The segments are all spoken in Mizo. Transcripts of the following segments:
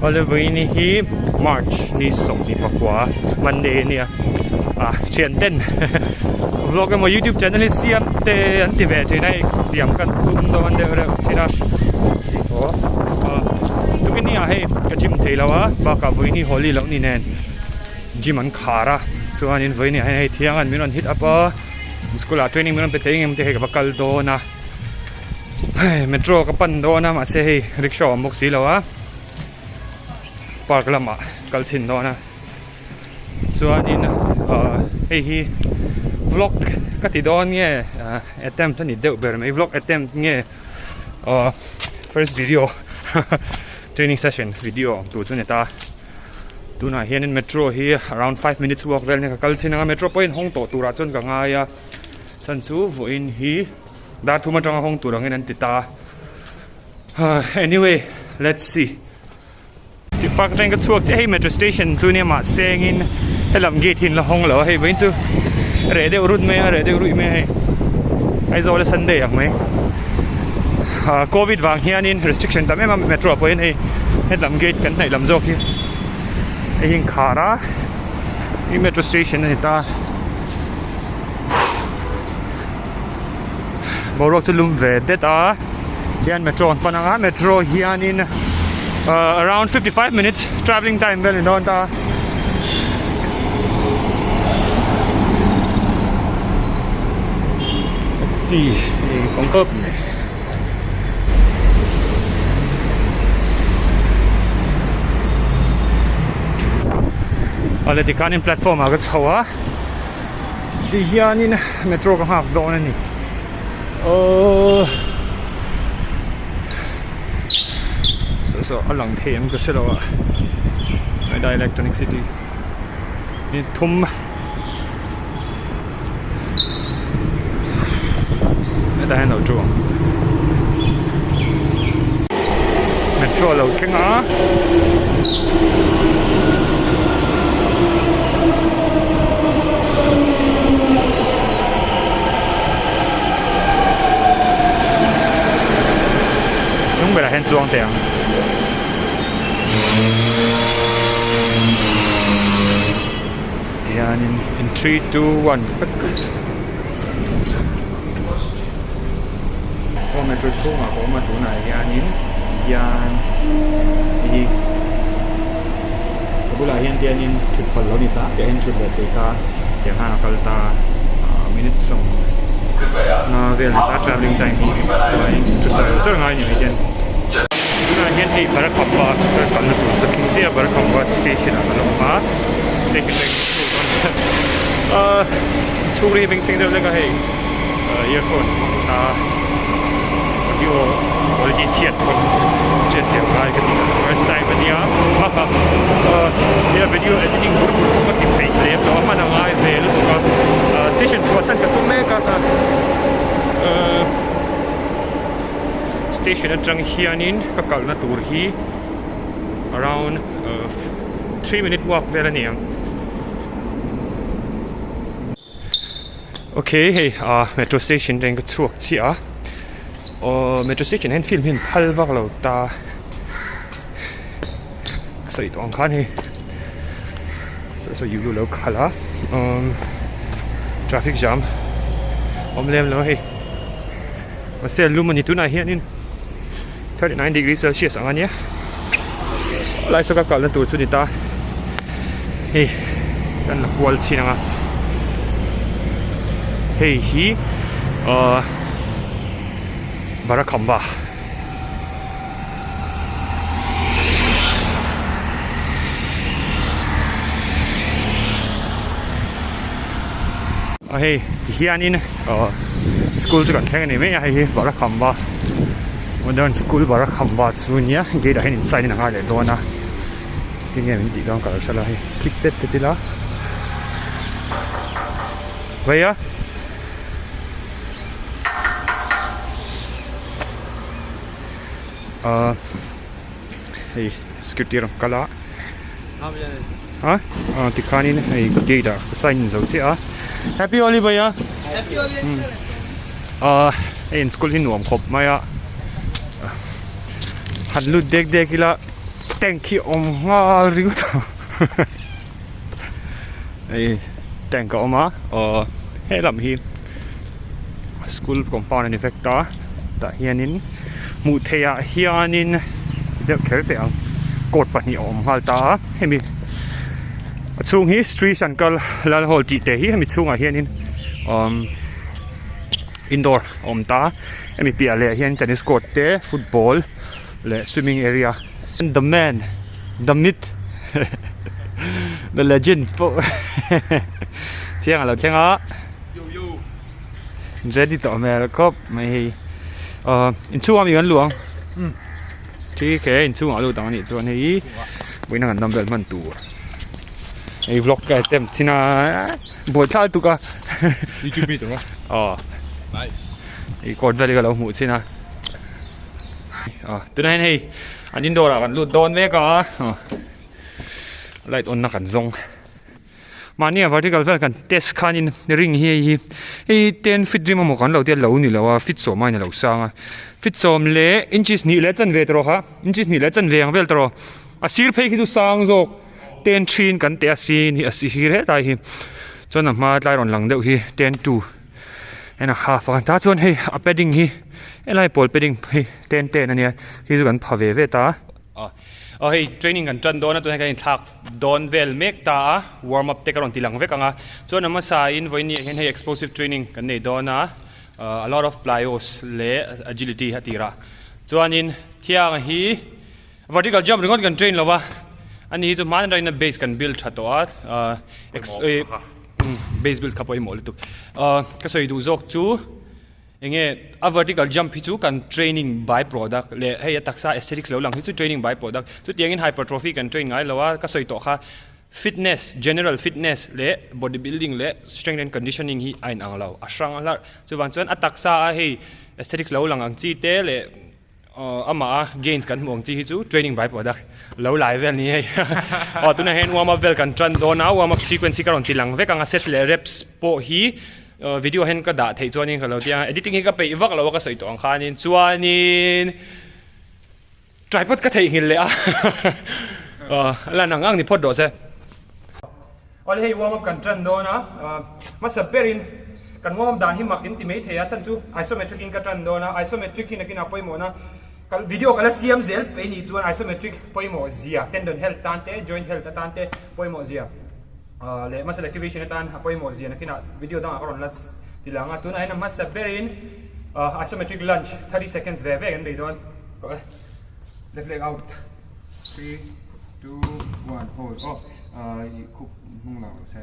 Awle vawiin hi March ni 24 Monday a nia ah thian ten vlog emaw youtube channel hi siam te an ti ve thin a hei siam kan tum dawn deuh reuh thin a aw ah tukin ni ah hei ka gym thei lo a bakah vawiin hi Holi loh ni nen gym an khar a chuanin vawiin ah hian hei thiang an min rawn hit up a school ah training min rawn pe thei engemaw te hei ka va kal dawn a. Hei metro ka pan dawn a mahse hei rickshaw a awm bawk si lo a park lamah kal chhin dawn a chuanin ahh hei hi vlog ka ti dawn nge ahh attempt a ni deuh ber mai vlog attempt nge ahh first video training session video awm tur chu a ni ta tunah hianin metro hi around 5 minutes walk vel nia ka kal chhin ang a metro pawhin hawng tawh turah chuan ka ngai a chhan chu vawiin hi. Dar thum atanga hawng tur angin an ti ta a. Anyway, let's see. Ti park atangin ka chhuak chiah hei metro station chu nia mahse engin helam gate hi an la hawng lo a hei vawiin chu reh deuh rut mai a reh deuh ruih mai a hei Aizawl a Sunday ang mai. Covid vang hianin restriction tam em a metro ah pawhin hei hetlam gate kan hnaih lam zawk hi hei hi an khar a hei metro station a ni ta. Boruak chu lum ve det a hian metro an pan ang a metro hianin ahh around 55 minutes travelling time vel a ni dawn ta let's see hei kawng mai. Awle tikhanin platform ah ka chho a. Ti hianin metro ka nghak dawn a ni aww saw saw a lang thei em ka hre lo a Noida electronic city ni thum hetah hian lo thu ang metro a lo thleng a. Hnung berah hian chuang teh ang. Tihianin in 3 2 1 vek. Aw metro chhungah ka awm a tunah hianin tihian hei hi ka bulah hian tianin thut phal lo ni ta piah hian thut leh thei ta tiang khan a kal ta ah minute sawm nga vel ni ta travelling time hi chuanin thut char char ngai ni mai hian tunah hian hei Barakhamba ka kalna tur ka thleng chiah a Barakhamba station ah ka la awm a station beng ah chhung ri beng thleng deuh lek a hei. Earphone hmang ta audio quality chhiat pawn chhiat thiam ngai ka ti first time ania nia video editing bur bur pawh ka ti theih lem lo a hman a ngai ve lutuk a station chhuahsan ka tum mek a station atang hianin ka kalna tur hi around 3 minute walk vel a ni ang. Ok hei ah metro station te ka chhuak chiah a aww metro station ah hian film hi an phal vak lo ta ka sawi tawh ang khan hei saw saw yulu lo khalh a umm traffic jam awm lem lo a hei mahse a lum a ni tunah hianin 39 degree celsius ang a nia lai saw ka kalna tur chu ni ta hei kan la kual chin ang a hei hi ahh Barakhamba a hei ti hianin ahh school chu kan thleng a ni mai a hei hi Barakhamba modern school Barakhamba chu nia gate ah hian in sign in a ngai leh dawn a tinge min tih dawn ka lo hre lo hei click tet tet ila vei a. Ahh hei scooty a rawn kal a ah tikhanin hei gate ah ka sign in zo chiah a happy holi bhaiya ahh hei an school hi nuam khawp mai a han lut dek dek ila. Tank hi awm nghal ringawt a hei tank a awm a aw helam hi school compound a ni vek ta tah hianin hmuh theih ah hianin deuh kher teh ang court pahnih a awm nghal ta a hemi a chhung hi Sri Shankar Lal Hall tih te hi hemi chhungah hianin umm indoor a awm ta a hemi piah leh ah hian tennis court te football leh swimming area the man the myth the legend pawh thiang alo thleng a ready tawh hmel khawp mai hei ahh inchhungah mi kan luh ang thi ke inchhungah lut ang anih chuan hei vawiin a kan dumbbell hman tur hei vlog ka attempt chin a buaithlak lutuk a youtube mi tur maw aw nice hei court vel hi ka lo hmuh chin a. Tunah hian hei an indoor ah kan lut dawn mek a light on na kan zawng mahni a vertical vel kan test khanin ring hi hei hi hei ten feet rim emaw kan lo tia lo ni lo a feet sawm aiin a lo sang a feet sawm leh inches hnih leh chanve tawh kha inches hnih leh chanve ang vel tawh a sir phei khi chu sang zawk ten thin kan teh a sin hi a sir hetlai hi chuan a hma tlai rawn lang deuh hi ten two. And a half a ta chuan hei a padding hi helai pawl padding hei ten ten ania hi chu kan pha ve ve ta a aw hei training kan tan dawn a tunah hian kan inthlak dawn vel mek ta a warm up te ka rawn ti lang vek ang a chuan a hmasa in vawiin ah hian hei explosive training kan nei dawn a a lot of plyos leh agility a tirah chuanin thiang hi vertical jump ringawt kan train lo va ani hi chu hmanah atangin a base kan build tha tawh a Base build kha pawimawh lutuk. Ka sawi duh zawk chu enge a vertical jump hi chu kan training by product leh hei a taksa aesthetics lo lang hi chu training by product. Chutiangin hypertrophy kan train ngai lo a, ka sawi tawh kha fitness, general fitness leh body building leh strength and conditioning hi a inang lo, a hrang a hlarh. Chuvang chuan a taksa a hei aesthetics lo lang ang chi te leh Aw amah a gains kan hmuh ang chi hi chu training by product lo lai vel ni hei aw tunah hian warm up vel kan tan dawn a warm up sequence hi ka rawn ti lang vek ang a sets leh reps pawh hi video hian ka dah theih chuanin ka lo ti ang editing hi ka peih vak lo a ka sawi tawh ang khanin chuanin tripod ka theihnghilh leh a a lan ang ang ni phawt rawh se. Awle hei warm up kan tan dawn a, hmasa berin kan warm up dan hi mak in ti mai thei a, chhan chu isometric in ka tan dawn a, isometric hi nakinah pawimawh na ka video ka la siam zel peih nih chuan isometric pawimawh zia tendon health tan te joint health atan te pawimawh zia leh muscle activation atan a pawimawh zia nakinah video dangah ka rawn la ti lang a, tunah hian a hmasa berin isometric lunge 30 seconds ve ve kan bei dawn left leg out 3 2 1 hold aw. Ih khup hnung lang rawh se.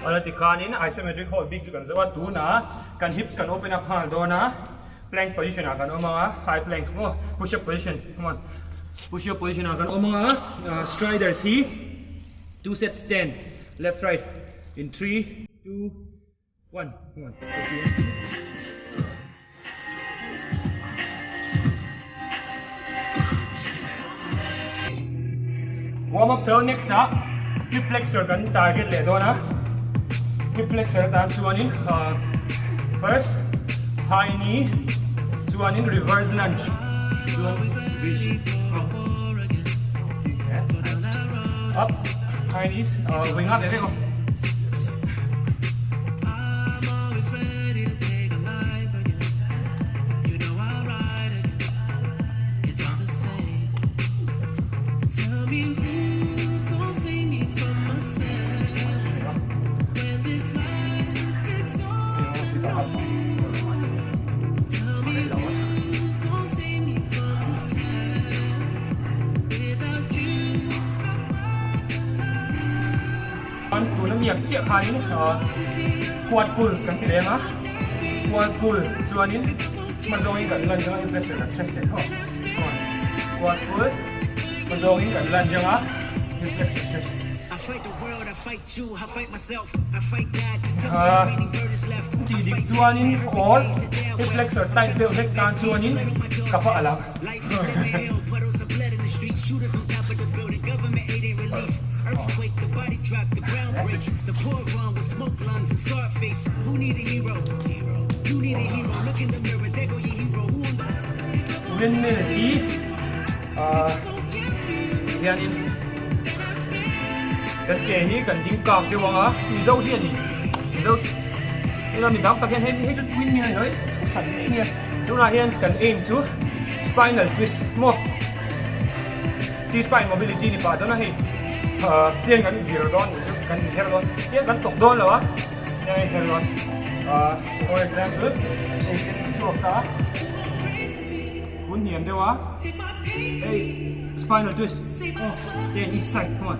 Ala tikhanin isometric hold bik chu kan zo a, tunah kan hips kan open up nghal dawn a, plank position ah kan awm ang a, high plank maw, push up position, come on, push up position ah kan awm ang a, striders hi two sets 10 left right in 3 2 1 come on. Warm up tho next ah hip flexor kan target leh dawn a hip flexor atan chuanin first high knee chuanin reverse lunge chuan reach up up high knees vawi nga ve vek aw. Tuna miak chiah khanin quad pulls kan ti leng a, quad pull chuanin hma zawngin kan lunge anga inflection kan stretch leh tho quad pull hma zawngin kan lunge anga inflection stretch. Tih dik chuanin or hip flexor tight deuh hlek tan chuanin ka pa a lang. Windmill hi ah hianin kan ke hi kan ding kak deuh ang a Mizo hianin Mizo eng a mi dang tak hian hei hei chu windmill a ni lo e thu hran mai a nia tunah hian kan aim chu spinal twist maw T spine mobility ni pah dawn a hei ah tiang kan vir dawn nih chu kan inher dawn tiang kan tawk dawn lo a tiang a inher dawn ah for example hei kan chhuak ta a hun hniam deuh a hei spinal twist aw tiang each side come on.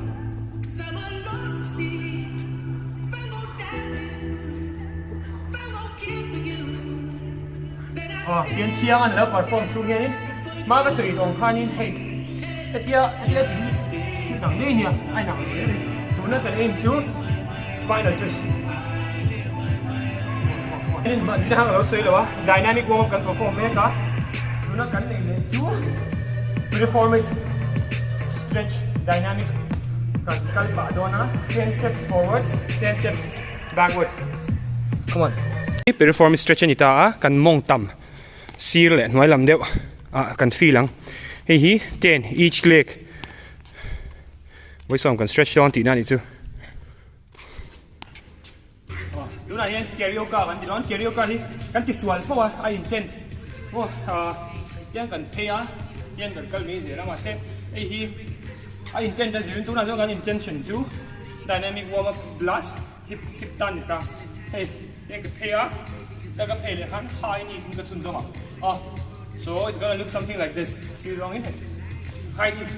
Aw tiang thiang an lo perform chhung hianin hma ka sawi tawng khanin hei hetia hetia tih hi thil dang daih ania a inang lo hle a ni tuna kan aim chu spinal twist zin hang a lo sawi lo a dynamic warm up kan perform mek a tuna kan neih leh chu piriformis stretch dynamic kan kal pah dawn a ten steps forwards ten steps backwards come on piriformis stretch a ni ta a kan mawng tam sir leh hnuai lam deuh ah kan feel ang hei hi ten each leg vawisawm kan stretch dawn tihna a nih chu tunah hian karaoke kan ti dawn karaoke hi kan ti sual fo a a intent aw ah tiang kan phei a tiang kan kal mai zel a mahse hei hi a intent a zirin tunah chuan kan intention chu dynamic warm up plus hip hip tan ni ta hei heng ka phei a ka ka phei leh khan high knees in ka chhun zawm a ah so it's gonna look something like this sir zawngin hei high knees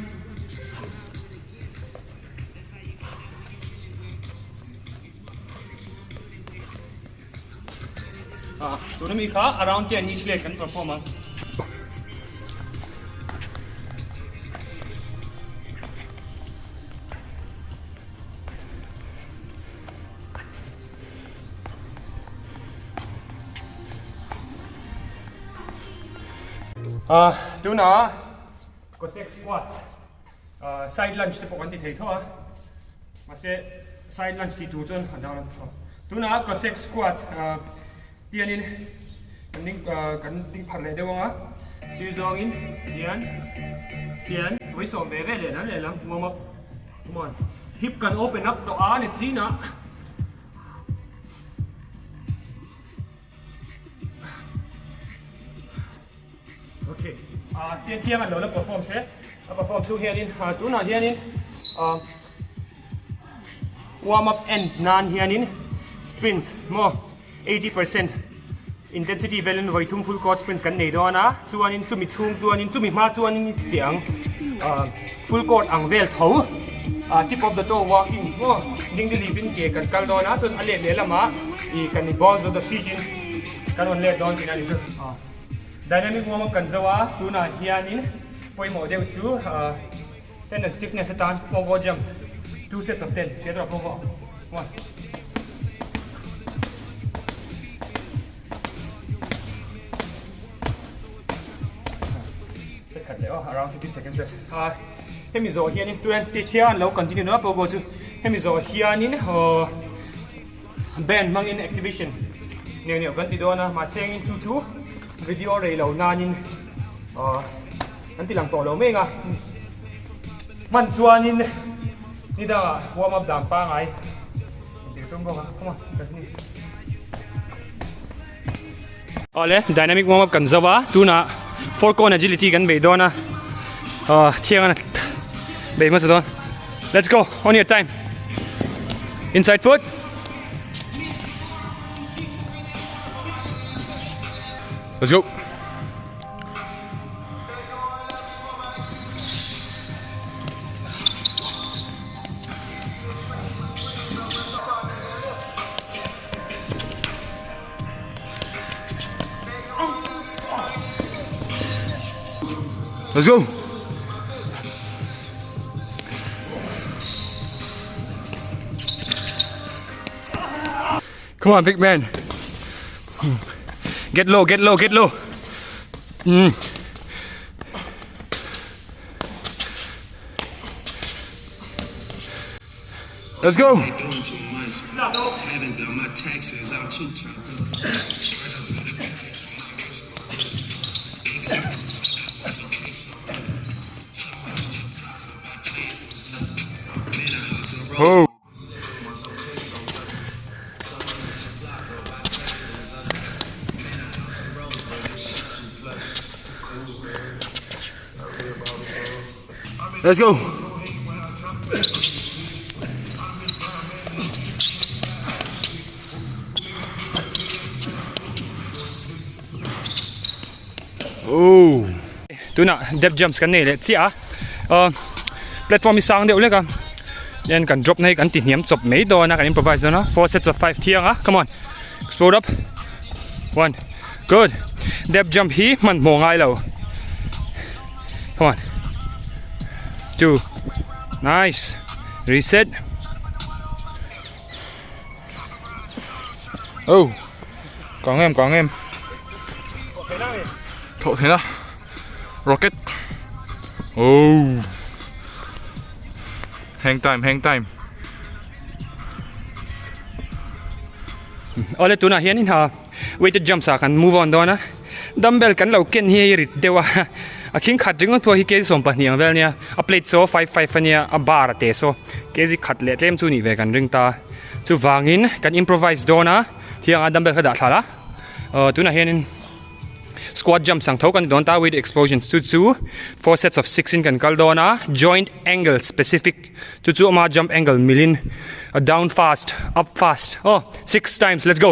ah tuna mi kha around 10 each leg kan perform ang Ah, tuna Cossack squats ah side lunge te pawh kan ti thei tho a mahse side lunge ti tur chuan a dang lam tuna Cossack squats ah Tianin kan ding kan ding pharh leh deuh ang a, sir zawngin hian hian vawi sawm ve ve leh lam leh lam warm up come on hip kan open up tawh a ni chinah okay ah tiang tiang an lo la perform se a perform chhung hianin ah tunah hianin ah Warm up en nan hianin sprint maw 80% intensity velin vawi thum full court sprint kan nei dawn a, chuanin chumi chhung chuanin chumi hma chuanin tih ang full court ang vel tho tip of the toe walking maw ding ding lipin ke kan kal dawn a, chuan a let leh lamah ih kan balls of the feet in kan rawn let dawn tihna a ni chu. Dynamic warm up kan zo a, tunah hianin pawimawh deuh chu. Tendon stiffness atan pogo jumps 2 sets of 10 hriat rawh pogo 1 Set khat leh aw around 15 seconds rest ha hemi zawh hianin tuan ti thian lo continue na pogo chu hemi zawh hianin aw band hmangin activation neuh neuh kan ti dawn a mahse engin chu chu video rei lo nanin aw An ti lang tawh lo mek a, hman chuanin ni dangah warm up dan pangai an tir tum bawk a, come on continue. Awle dynamic warm up kan zo a, tunah four cone agility kan bei dawn a, thiang a bei hmasa dawn, let's go on your time inside foot. Let's go. Let's go. Come on big man. Get low, get low, get low. Mm. Let's go. Oh. Let's go. Oh. Tunah depth jumps kan nei leh chiah a uh, platform hi sang deuh lek a then kan drop na hi kan ti hniam chawp mai dawn a kan improvise dawn a four sets of five thiang a come on explode up one good depth jump hi hmanhmawh ngai lo come on two nice reset Oh. Kang em, kang em. Thawh theih na. Rocket. Oh. Hang time, hang time. Awle tunah hianin ha weighted jumps ah kan move on dawn a dumbbell kan lo ken hi hei rit deuh a a khing khat ringawt pawh hi kg 12 ang vel ania a plate saw 5 5 ania a bar a te saw kg khat leh tlem chu nih ve kan ring ta chuvangin kan improvise dawn a thianga dumbbell kha dah thla la aw tunah hianin Squat jump sang tho kan ti dawn ta with explosions chu chu four sets of six in kan kal dawn a joint angle specific chu chu awm a jump angle milin a down fast up fast aw six times let's go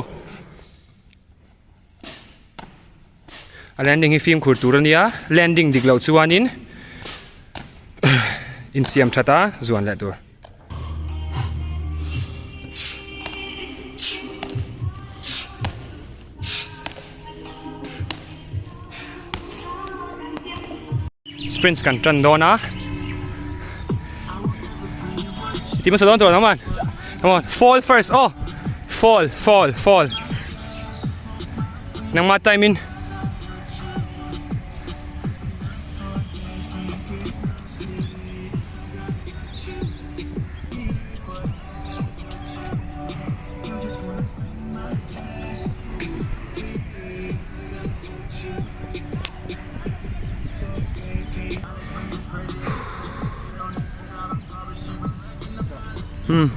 a landing hi fimkhur tur ania landing dik loh chuanin insiam that a zuan leh tur. Sprints kan tan dawn a ti hmasa dawn tur come on come on fall first oh fall fall fall nangmah time in Hmm.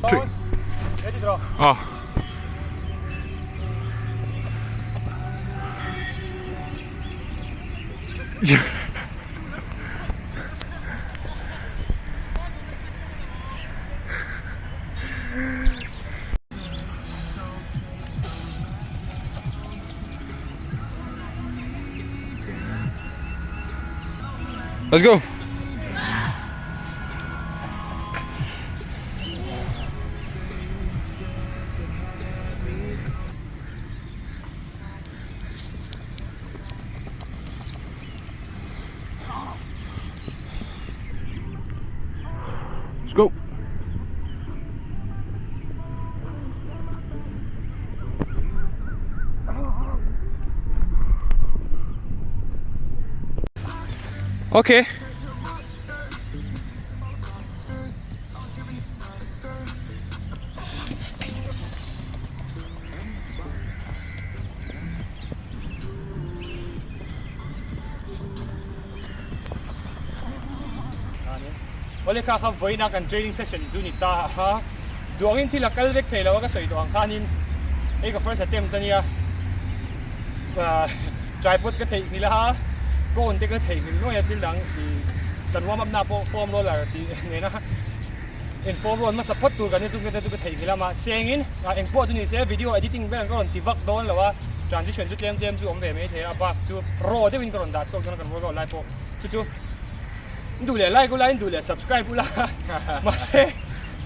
Three. Ah. Let's go. Let's go. Okay. Awle kha kha vawiina kan training session chu ni ta a duangin thil a kal vek thei lo a ka sawi tawh ang khanin hei ka first attempt ania tripod ka theihnghilh a cone te ka theihnghilh nuai a thil dang ih kan warm up na pawh foam roller tih nena in foam roll hmasa phawt tur kan ni chung te chu ka theihnghilh a mahse engin eng pawh chu ni se video editing vel ka rawn ti vak dawn lo a transition chu tlem tlem chu awm ve mai thei a bak chu raw deuhin ka rawn dah chhuak dawn a kan workout lai pawh chu chu duh leh like ula in duh leh subscribe ula mahse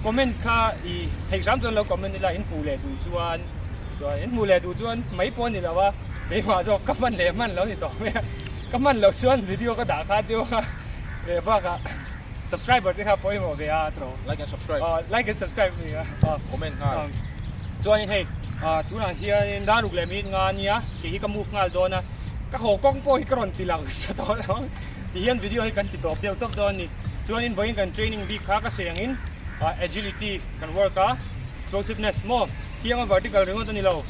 comment kha i theih hram chuan lo comment ila in hmuh leh duh chuan chuan in hmuh leh duh chuan mai pawh a ni lo a keimah zawk ka hman leh hman lo ni tawh mai a ka hman loh chuan video ka dah kha deuh a. Leh bakah subscriber te kha pawimawh ve a tawh. Like and subscribe. Like and subscribe ni a. Comment nghal. Chuanin hei tunah hianin daruk leh minute nga ania kei hi ka move nghal dawn a. Ka haw kawng pawh hi ka rawn ti lang hre tawh lo ang. Ti hian video hi kan ti tawp deuh tawp dawn a ni. Chuanin vawiin kan training bik kha ka sawi angin agility kan work a, explosiveness maw thianga vertical ringawt a ni lo.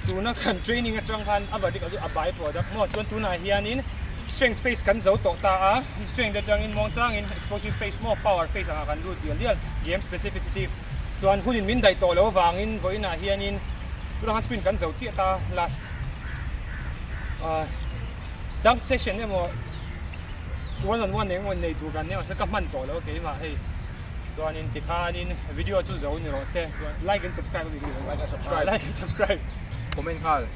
Tuna kan training atang khan a vertical chu a by product maw chuan tunah hianin strength phase kan zo tawh ta a, strength atangin muang changin explosive phase maw power phase angah kan lut dial dial game specificity chuan hunin min daih tawh lo avangin vawiinah hianin tunah khan sprint kan zo chiah ta last ah dunk session emaw one on one eng emaw nei tur kan nia mahse ka hman tawh lo keimah hei. Chuanin tikhanin video chu zo ni rawh se. Like and subscribe a bik Like and subscribe. Like and subscribe. Comment nghal.